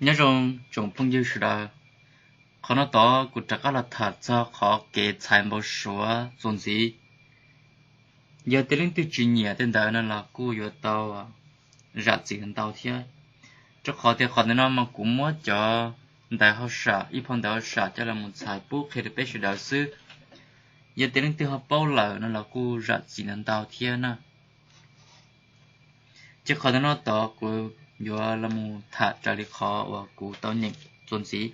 Nyob zoo tsoom phooj ywg sawv daws, qhov no tod kuv rov qab los tham txog qhov kev txhais npau suav txuas ntxiv. Yog tias leej twg tsis nyiam tej ntawd no los kuj yuav tau zam txim ntau thiab, rau qhov tias qhov ntawm no mas kuv muab cov ntawv hauj sam, ib phau ntawv hauj sam coj los mus txhais pub qhia rau peb sawv daws xwb. Yog tias leej twg ho paub lawm no los kuj zam txim ntau thiab na. Ces qhov ntawm no tod kuv yuav los mus tham raws li qhov uas kuv tau nyeem txuas ntxiv.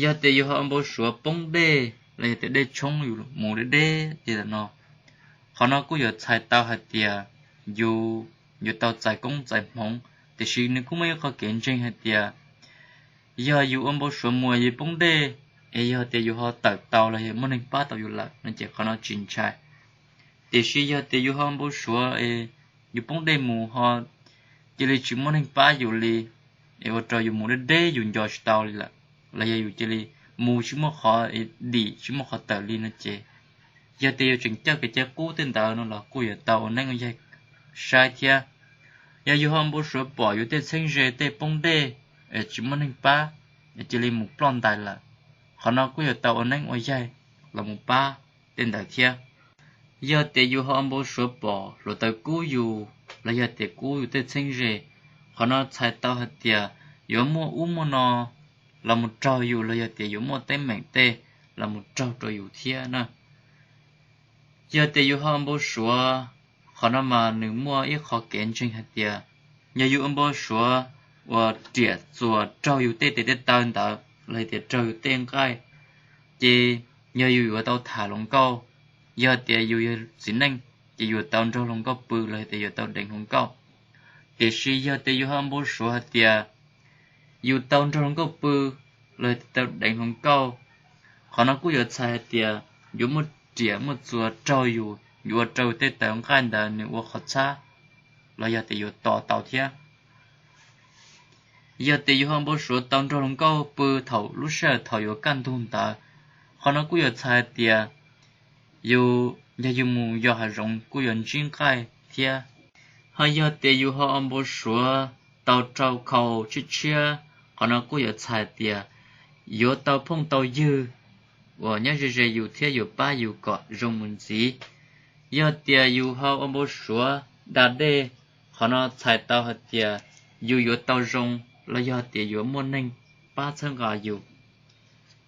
Yog tias yus ho ua npau suav poob dej los yog tias dej tshoob yus mus deb deb li ntawm no, qhov no kuj yuav txhais tau hais tias yus yuav tau txais koob txais hmoov, tiam sis nws kuj muaj ib qho kev ntseeg hais tias yog yus ua npau suav mus yus poob dej, es yog tias yus ho tawm tau los yog muaj neeg pab tau yus lawm no ces qhov no tsis ntshai. Tiam sis yog tias yus ho npau suav es yus poob dej mus ho cia li tsis muaj neeg pab yus li, es ua rau yus mus deb deb yus nco tsis tau li lawm, los yog yus cia li mus tsis muaj qhov dim tsis muaj qhov tawm li no ces, yog tias yus tseem coj kev cai qub tej ntawd no los kuj yuav tau ua neeb ua yaig saib thiab. Yog yus ho npau suav pom yus tej txheeb ze tej poob dej es tsis muaj neeg pab, cia li mus ploj ntais lawm, qhov no kuj yuav tau ua neeb ua yaig los mus pab tej ntawd thiab. Yog tias yus ho npau suav pom hluav taws kub yus los yog tias kub yus tej txheeb ze, qhov no txhais tau hais tias yuav muaj ub muaj no los mus raug yus los yog tias yuav muaj teeb meem tej los mus raug rau yus thiab na. Yog tias yus ho npau suav, qhov no mas nws muaj ib qho kev ntseeg hais tias yog yus ua npau suav uas riam txuas raug yus tej tes tej taw ntawd los yog tias raug yus tej nqaij, ces yog yus yuav tau tham hluas nkauj. Yog tias yus yog txiv neej ces yuav tau nrog hluas nkauj pw los yog tias yuav tau deev hluas nkauj. Tiam sis yog tias yus ho npau suav hais tias yus tau nrog hluas nkauj pw los yog tias tau deev hluas nkauj, qhov no kuj yuav txhais hais tias yuav muaj riam muaj txuas raug yus, yuav ua rau tej taw nqaij ntawd nws ua qhov txhab los yog tias yuav to tau thiab. Yog tias yus ho npau suav tau nrog hluas nkauj pw thaum lub sij hawm thaum yuav kaj ntug ntawd, qhov no kuj yuav txhais hais tias yus yog yus mus yos hav zoov kuj yuav ntsib nqaij thiab. Ho yog tias yus ho npau suav tau rau khau tshiab tshiab, qhov no kuj yuav txhais tias yuav tau phooj tau ywg uas nyob ze ze yus thiab yuav pab yus kom zoo mus ntxiv. Yog tias yus ho ua npau suav da dej, qhov no txhais tau hais tias yus yuav tau zoo los yog tias yuav muaj neeg pab txhawb nqa yus.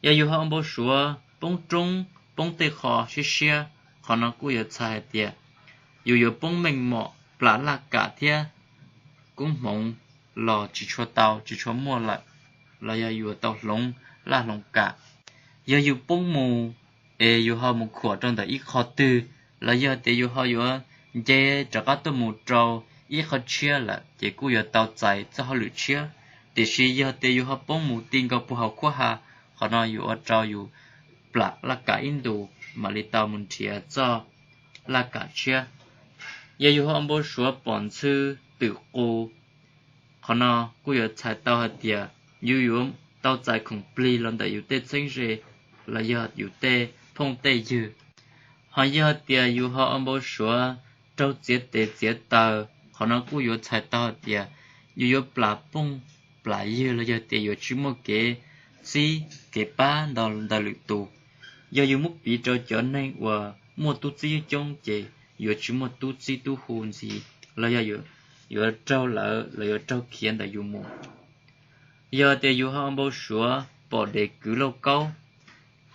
Yog yus ho npau suav poob roob poob tej qho siab siab, qhov no kuj yuav txhais hais tias yus yuav poob meej mom plam laj kam thiab koob hmoov los tsis tshua tau tsis tshua muaj lawm, los yog yuav tau hloov laj hloov kam. Yog yus poob mus es yus ho mus khuam rau ntawm ib qho twg, los yog tias yus ho yuav nce rov qab tuaj mus rau ib qho tshiab lawm ces kuj yuav tau txais txoj hauj lwm tshiab. Tiam sis yog tias yus ho poob mus ti nkaus puag hauv khuab ha, qhov no yuav ua rau yus plam laj kam ib ntus mam li tau mus nrhiav txoj laj kam tshiab. Yog yus ho npau suav pom ntxhw twm qus, qhov no kuj yuav txhais tau hais tias yus yuav tau txais khoom plig los ntawm yus tej txheeb ze los yog yus tej phooj tej ywg. Ho yog tias yus ho npau suav raug txiav tes txiav taw, qhov no kuj yuav txhais tau hais tias yus yuav plam phooj plam ywg los yog tias yuav tsis muaj kev txib kev pab ntawm lwm tus. Yog yus muab piv rau cov neeg uas muaj tub txib coob coob ces yuav tsis muaj tub txib tub hu ntxiv los yog yuav raug lawv los yuav raug khiav ntawm yus mus. Yog tias yus ho npau suav pom dev kwv lauj kaub,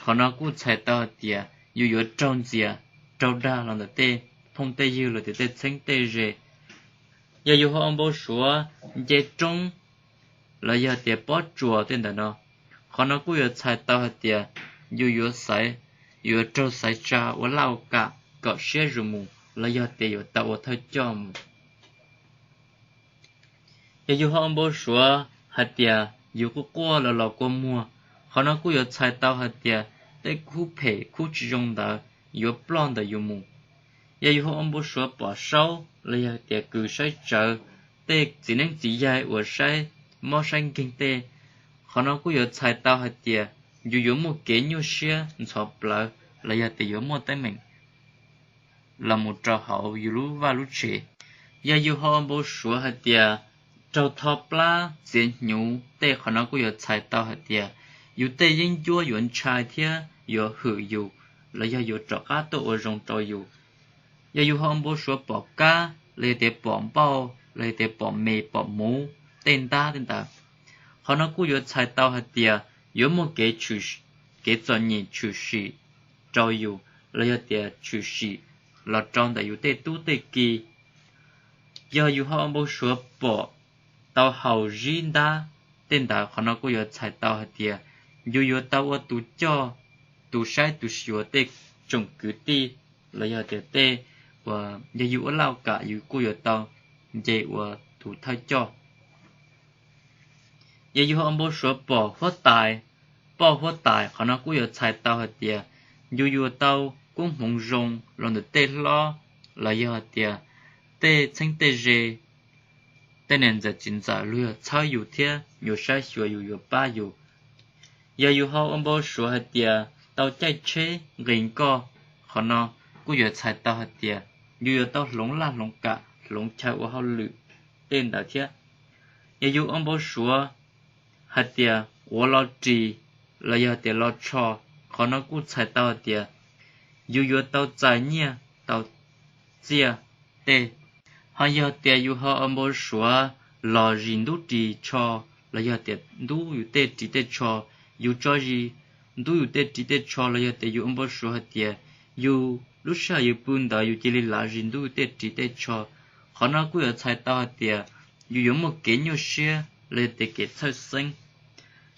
qhov no kuj txhais tau hais tias yus yuav raug ntxias raug dag los ntawm tej phooj tej ywg los tias tej txheeb tej ze. Yog yus ho npau suav nce roob los yog tias pob tsuas tej ntawm no, qhov no kuj yuav txhais tau hais tias yus yuav xaiv, yuav raug xaiv tsa ua laj ua kam kom siab zus mus los yog tias yuav tau ua thawj coj mus. Yog yus ho npau suav hais tias yus quaj quaj los los kua muag, qhov no kuj yuav txhais tau hais tias tej khub phem khub tsis zoo ntawd yuav ploj ntawm yus mus. Yog yus ho npau suav pom saub los yog tias kws saib tsawv, tej txiv neeb txiv yaig uas saib mob saib nkeeg tej, qhov no kuj yuav txhais tau hais tias yus yuav muaj kev nyuaj siab ntxhov plawv los yog tias yuav muaj teeb meem los mus rau hauv yus lub vaj lub tsev. Yog yus ho npau suav hais tias raug tho plab txiav hnyuv tej, qhov no kuj yuav txhais tau hais tias yus tej yeeb ncuab yuav ntshai thiab yuav hwm yus los yog yuav rov qab tuaj ua zoo rau yus. Yog yus ho ua npau suav pom kab los yog tias pom npauj los yog tias pom me pom muv tej ntab tej ntawd, qhov no kuj yuav txhais tau hais tias yuav muaj kev tshwm, kev txom nyem tshwm sim rau yus los yog tias tshwm sim los rau ntawm yus tej tub tej ki. Yog yus ho ua npau suav pom tau haus zib ntab tej ntawd, qhov no kuj yuav txhais tau hais tias yus yuav tau ua tus coj, tus saib tus xyuas tej tsoom kwv tij los yog tias tej uas yog yus ua laj kam yus kuj yuav tau nce ua tus thawj coj. Yog yus ho ua npau suav pom huab tais, poj huab tais, qhov no kuj yuav txhais tau hais tias yus yuav tau koob hmoov zoo los ntawm tej hlob los yog hais tias tej txheeb tej ze, tej niam ntxawm txiv ntxawm luag yuav txhawb yus thiab yuav saib xyuas yus yuav pab yus. Yog yus ho ua npau suav hais tias tau caij tsheb nqis nkoj, qhov no kuj yuav txhais tau hais tias yus yuav tau hloov laj hloov kam hloov chaw ua hauj lwm tej ntawd thiab. Yog yus ua npau suav hais tias quav los ris los yog tias los tsho, qhov no kuj txhais tau hais tias yus yuav tau txais nyiaj tau txiaj tej. Ho yog tias yus ho ua npau suav los zis ntub ris tsho los yog tias ntub yus tej ris tej tsho, yus tso zis ntub yus tej ris tej tsho los yog tias yus ua npau suav hais tias yus lub sij hawm yus pw ntawd yus cia li lav zis ntub yus tej ris tej tsho, qhov no kuj yuav txhais tau hais tias yus yuav muaj kev nyuaj siab los yog tias kev txhawj xeeb.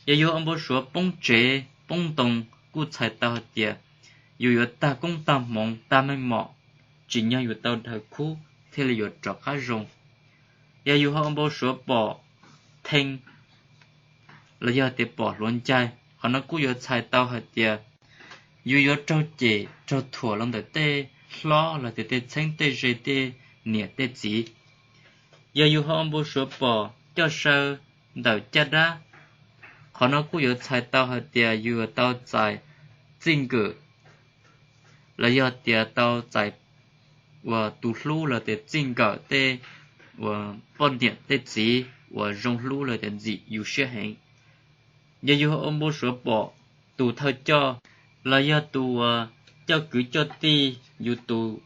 Yog yus ua npau suav poob tsev poob ntoo kuj txhais tau hais tias yus yuav tag koob tag hmoov tag meej mom, tsim nyog yus tau dhawv khub thiaj li yuav rov qab zoo. Yog yus ho ua npau suav pom thee los yog tias pom hluav ncaig, qhov no kuj yuav txhais tau hais tias yus yuav raug cem raug thuam los ntawm tej hlob los tias tej txheeb tej ze tej niam tej txiv. Yog yus ho ua npau suav pom coj saw ntawm caj dab, qhov no kuj yuav txhais tau hais tias yus yuav tau txais txij nkawm los yog tias tau txais uas tus hlub los tias txij nkawm tej uas poj niam tej txiv uas zoo hlub los tias ntxim yus siab heev. Yog yus ho ua npau suav pom tus thawj coj los yog tus uas coj kwv coj tij, yus tus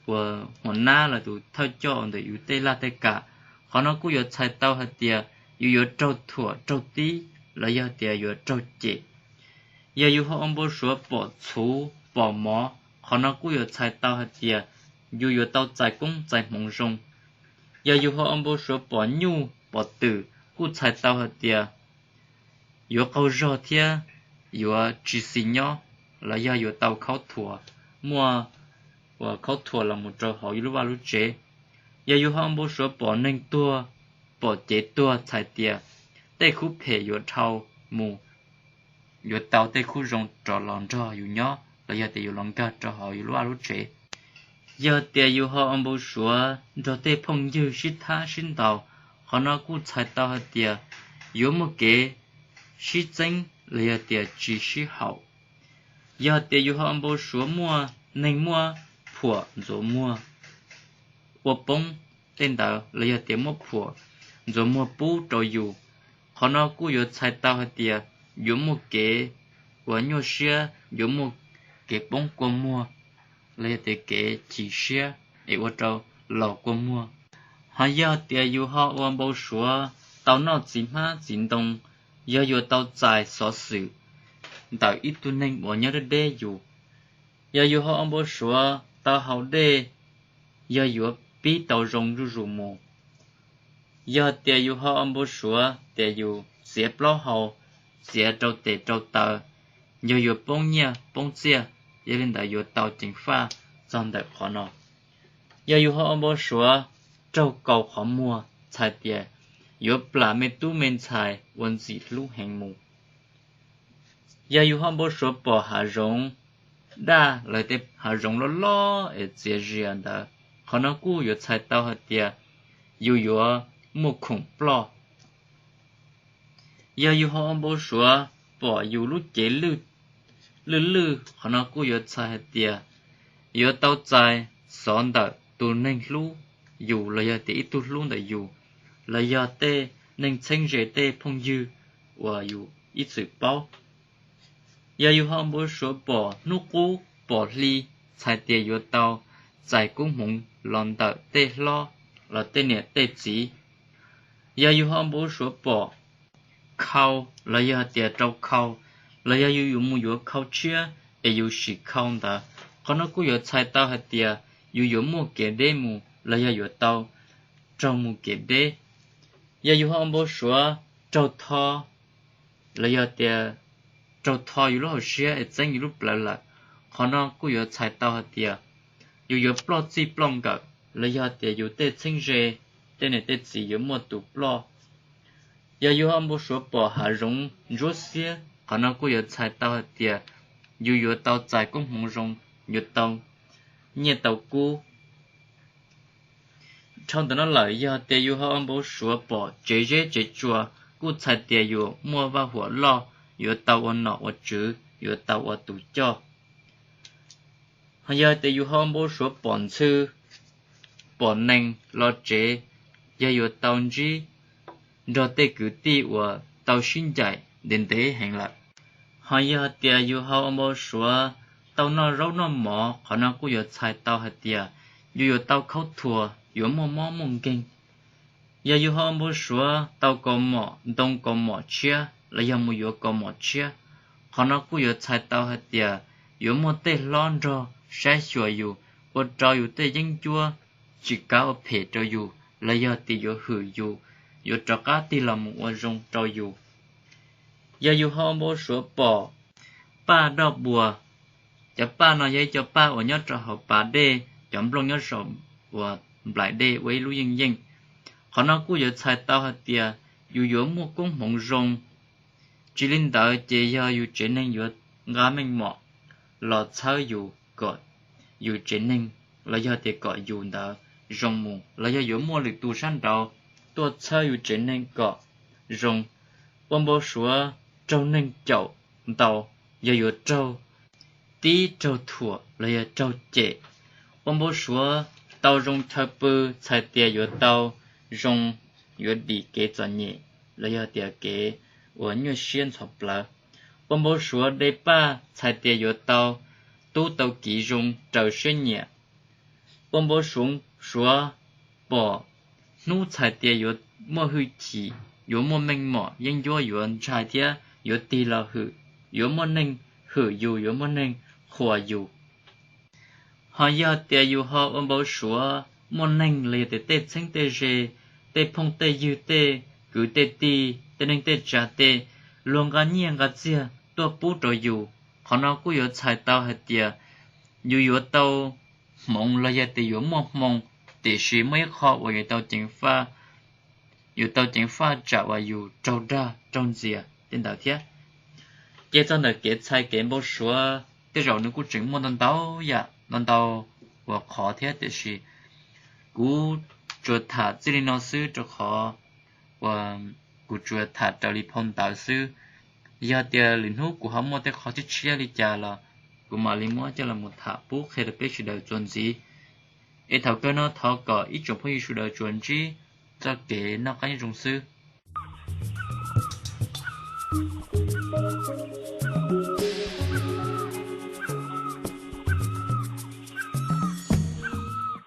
uas hua nab los tus thawj coj ntawm yus tej laj tej kam, qhov no kuj yuav txhais tau hais tias yus yuav raug thuam raug tib los yog tias yuav raug cem. Yog yus ho ua npau suav pom txhuv pom mov, qhov no kuj yuav txhais tau hais tias yus yuav tau txais koob txais hmoov zoo. Yog yus ho ua npau suav pom nyuj pom twm kuj txhais tau hais tias yuav qaug zog thiab yuav tsis xis nyob los yog yuav tau khaub thuas, muaj uas khaub thuas los mus rau hauv yus lub vaj lub tsev. Yog yus ho ua npau suav pom neeg tuag, pom cev tuag txhais tias tej khub phem yuav dhau mus, yuav tau tej khub zoo rov los nrog yus nyob los yog tias yuav los nkag rau hauv yus lub vaj lub tsev. Yog tias yus ho ua npau suav nrog tej phooj ywg sib thab sib ntaus, qhov no kuj txhais tau hais tias yuav muaj kev sib txeeb los yog tias tsis sib haum. Yog tias yus ho ua npau suav muaj neeg muaj phuam ntxuav muag ua poob tej ntawd los yog tias muab phuam ntxuav muag pub rau yus, qhov no kuj yuav txhais tau hais tias yuav muaj kev uas nyuaj siab, yuav muaj kev poob kua muag los yog tias kev chim siab es ua rau laus kua muag. Ho yog tias yus ho ua npau suav tau noj txiv hmab txiv ntoo, yog yuav tau txais xov xwm ntawm ib tug neeg uas nyob deb deb yus. Yog yus ho ua npau suav tau haus dej, yog yuav pib tau zoo zuj zus mus. Yog tias yus ho ua npau suav tias yus txiav plaub hau, txiav rau tes rau taw, yog yuav poob nyiaj poob txiaj, yog li ntawd yuav tau ceev faj txog ntawm qhov no. Yog yus ho ua npau suav raug kaus qhov muag txhais tias yuav plam me tub me ntxhais ua ntxim hlub heev mus. Yog yus ho ua npau suav pom hav zoov daj los tej hav zoov loj loj es txias zias ntawd, qhov no kuj yuav txhais tau hais tias yus yuav muaj khoom ploj. Yog yus ho ua npau suav pom yus lub cev lwj lwj, qhov no kuj yuav txhais hais tias yuav tau txais xov ntawm tus neeg hlub yus los yog tias ib tug hlub ntawm yus, los yog tej neeg txheeb ze tej phooj ywg uas yus ib txwm paub. Yog yus ho ua npau suav pom hnub qub pom hli, txhais tias yuav tau txais koob hmoov los ntawm tej hlob los tej niam tej txiv. Yog yus ho ua npau suav pom khau los yog tias rau khau, los yog yus yuav mus yuav khau tshiab es yus sim khau ntawd, qhov no kuj yuav txhais tau hais tias yus yuav muaj kev deb mus los yog yuav tau raug mus kev deb. Yog yus ho ua npau suav raug tho los yog tias raug tho yus lub hauv siab es txeeb yus lub plawv lawm, qhov no kuj yuav txhais tau hais tias yus yuav ploj txij ploj nkawm los yog tias yus tej txheeb ze, tej niam tej txiv yuav muaj tus ploj. Yog yus ho ua npau suav pom hav zoov ntsuab xiab, qhov no kuj yuav txhais tau hais tias yus yuav tau txais koob hmoov zoo, yuav tau nyiaj tau kub. Dhau ntawm no lawm, yog tias yus ho ua npau suav pom tsev zeb tsev tsua, kuj txhais tias yus muaj vaj huam loj, yuav tau ua nom ua tswv, yuav tau ua tus coj. Ho yog tias yus ho ua npau suav pom ntxhw, pom nees los tsev, yog yuav tau ntsib nrog tej kwv tij uas tau sib ncaim ntev ntev heev lawm. Ho yog tias yus ho ua npau suav tau noj zaub noj mov, qhov no kuj yuav txhais tau hais tias yus yuav tau khaub thuas, yuav muaj mob muaj nkeeg. Yog yus ho ua npau suav tau kaus mom ntoo kaus mom tshiab los yog mus yuav kaus mom tshiab, qhov no kuj yuav txhais tau hais tias yuav muaj tej hlob nrog saib xyuas yus, ua rau yus tej yeeb ncuab tsis kav ua phem rau yus los yog tias yuav hwm yus, yuav rov qab tig los mus ua zoo rau yus. Yog yus ho ua npau suav pom paj doj buas, cov paj no yog ib co paj uas nyob rau hauv pas dej, cov nplooj nyob saum uas nplaim dej ua ib lub yeej yeej. Qhov no kuj yuav txhais tau hais tias yus yuav muaj koob hmoov zoo. Tsis li ntawd ces yog yus tsev neeg yuav nqa meej mom los txhawb yus kom yus tsev neeg los yog tias kom yus ntawd zoo mus, los yog yuav muaj lwm tus sab nraud tuaj txhawb yus tsev neeg kom zoo. Ua npau suav raug neeg caum ntaus, yog yuav raug tib raug thuam los yog raug cem. Ua npau suav tau zoo chaw pw, txhais tias yuav tau zoo, yuav dim kev txom nyem los yog tias kev uas nyuaj siab ntxhov plawv. Ua npau suav de paj, txhais tias yuav tau tub tau kiv zoo raws siab nyiam. Ua npau suav pom hnub, txhais tias yuav muaj hwj chim, yuav muaj meej mom, yeeb ncuab yuav ntshai thiab yuav tig los hwm, yuav muaj neeg hwm yus, yuav muaj neeg qhuas yus. Ho yog tias yus ho ua npau suav muaj neeg los yog tias tej txheeb tej ze, tej phooj tej ywg, tej kwv tej tij, tej neej tej tsa, tej luag nqa nyiaj nqa txiag tuaj pub rau yus, qhov no kuj yuav txhais tau hais tias yus yuav tau hmoov los yog tias yuav muaj hmoo, tiam sis muaj ib qho uas yuav tau ceev faj, yuav tau ceev faj tsam uas yus raug dag raug ntxias tej ntawd thiab. Ces txog ntawm kev txhais kev npau suav, tej zaum nws kuj tseem muaj ntau ntau yam, ntau ntau uas qhov thiab, tiam sis kuv tsuas tham txij li no xwb, rau qhov uas kuv tsuas tham raws li phau ntawv xwb. Yog tias lwm hnub kuv ho muaj tej qhov tshiab tshiab li cas los kuv mam li muab coj los mus tham pub qhia rau peb sawv daws txuas ntxiv. Es thaum kawg no thov kom ib tsoom phooj ywg sawv daws tsuas ntsib txoj kev noj qab nyob zoo xwb.